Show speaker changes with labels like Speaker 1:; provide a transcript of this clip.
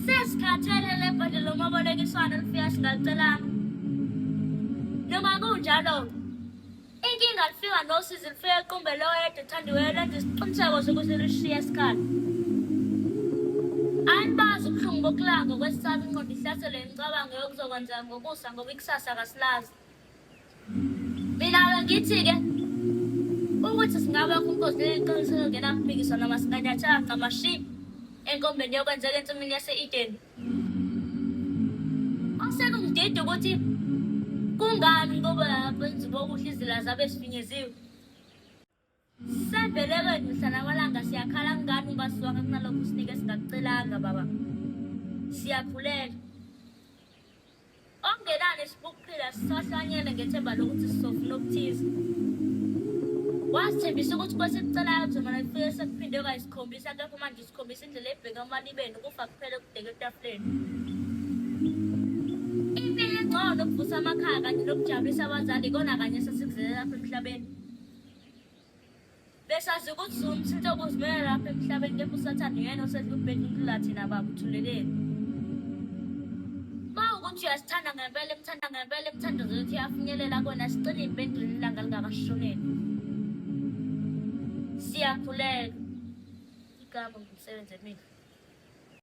Speaker 1: Sesikhathele le bhande lomabolekiswano lifika singalicelanga. Noma kunjalo, inkinga lifika nosizi lifika equmbe loyedwa othandiweyo lenza isiqiniseko sokuthi lishiye isikhala. Anibazi ubuhlungu bokulanga kwesaba ingqondo ihlaselwe imicabango yokuzokwenzeka ngokusa ngoba ikusasa kasilazi. Mina-ke ngithi-ke ukuthi singabakho inkosi leli qiniso elingenakuphikiswa noma singanyathela ncamashi enkombeni yokwenzeka ensimini yase-Edeni. Osekungidida ukuthi kungani ngoba abenzi bokuhle izila zabe zifinyeziwe. Sebeleke mihla namalanga siyakhala kungani ungasizwanga kunalokhu usinike singakucelanga baba. Siyakhuleka. Okungenani sibukuphila sisahlanyele ngethemba lokuthi sizofuna okuthize. Wasithembisa ukuthi kwesikucelayo kuzomane kufike sekuphindwe kayisikhombisa kepha manje usikhombisa indlela ebheke emalibeni ukufa kuphela okudeke etafuleni. Impilo engcono ukuvusa amakhaya kanye nokujabulisa abazali ikona kanye esasikuzele lapha emhlabeni. Besazi ukuthi siwumthinto okuzimela lapha emhlabeni kepha uSathane uyena osedla ubhedu ukudlula thina baba uthuleleni. Uma ukuthi uyasithanda ngempela imthanda ngempela imithandazo yethu iyafinyelela kona sicela iy'mpendulo ilanga lingakasishoneli. Siyakhuleka. Igama ngumsebenzi emini.